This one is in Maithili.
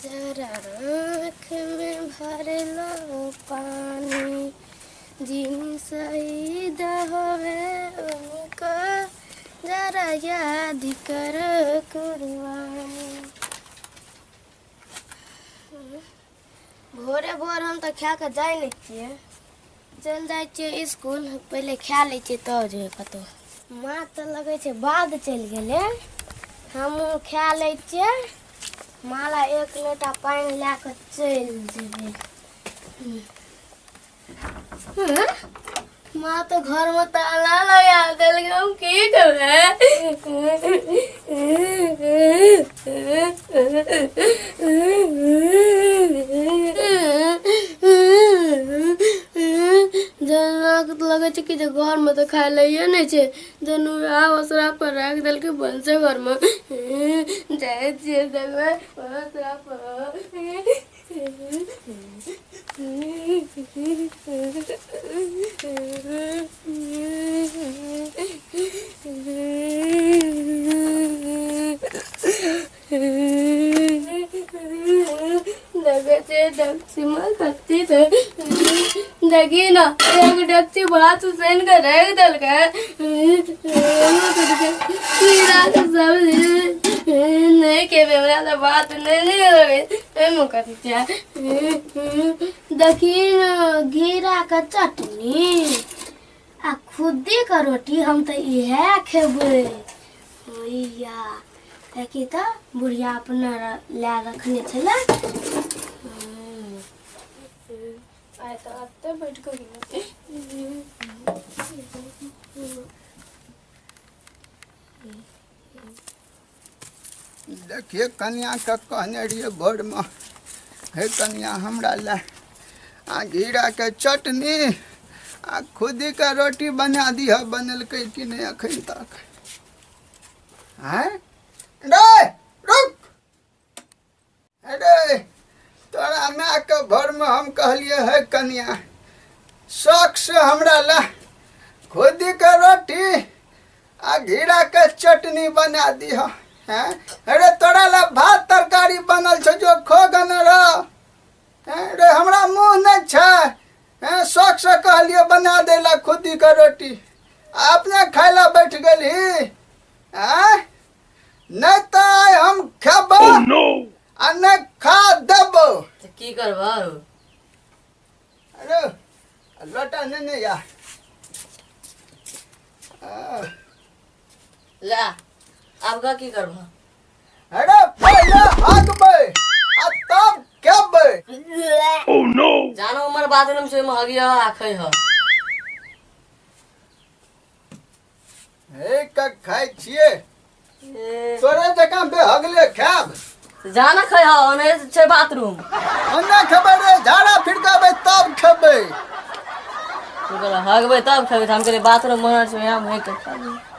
जरा आँख में भर लो पानी, जिन शहीद होवे उनको जरा याद कर कुर्बानी। भोरे भोर हम तऽ खा कऽ जाइ नहि छियै, चलि जाइ छियै इसकुल। पहिले खा लै छियै तब जेबै कतहु। माँ तऽ लगै छै बाध चलि गेलै, हमहूँ खा लै छियै। माला एक लोटा पानि लए कऽ चलि जेबै। हँ? माँ तऽ घरमे ताला लगा देलकै, हम की करबै? जेना लगै छै कि जे घरमे तऽ खाय लैए नहि छै, जनु वएह ओसरा पर राखि देलकै भनसे घरमे। जाइ छियै, देखबै ओसरा पर। देखै छियै डेक्चीमे कथी छै? देखी ने, एक डेक्ची भात उसैन कऽ राखि देलकै, खीराके सब्जी नहि खेबै। हमरा तऽ भात नहि नीक लगै। एहिमे कथी छै? देखी ने, घेराके चटनी आ खुद्दीके रोटी, हम तऽ इएह खेबै। भैया, देखी तऽ, बुढ़िया अपना लए रखने छलै। आइ तऽ एते बैठ कऽ गेलै। देखिए, कनियाके कहने रहियै भोरमे, हे कनिया, हमरा लए आ घेराके चटनी आ खुदीके रोटी बना दिहऽ। बनेलकै कि नहि एखन तक? आँय रे, रुक रे। तोरा मायके भोरमे हम कहलियै, हे कनिया, शौक से हमरा लए खुदीके रोटी आ घेराके चटनी बना दिह। हैं अरे, तोरा लए भात तरकारी बनल छौ, जो खो गने रह। हैं रे, हमरा मुँह नहि छै? हैं, शौक से कहलियै बना दै लए खुदीके रोटी आ अपने खाय लए बैठ गेलही। आँय, नहि तऽ आइ हम खेबो आ नहि खा देबो। तऽ की करबह? अरे, लोटा नहि ने या। ले, आब का की करबह? अरे, पहिले हगबै आ तब खेबै। जानो, उमर बाथरूम से हगिया आ खै ह। हे का खाइ छियै? तोरे जकाँ बेहगले खायब? जाना खै ह, ओने छै बाथरूम। ओन्ने खेबै रे? झाड़ा फिरकाबै तब खेबै। तू कहल हगबै तब खेबै, तऽ हम कहलियै बाथरूम बनल छै, ओएह मे के खा।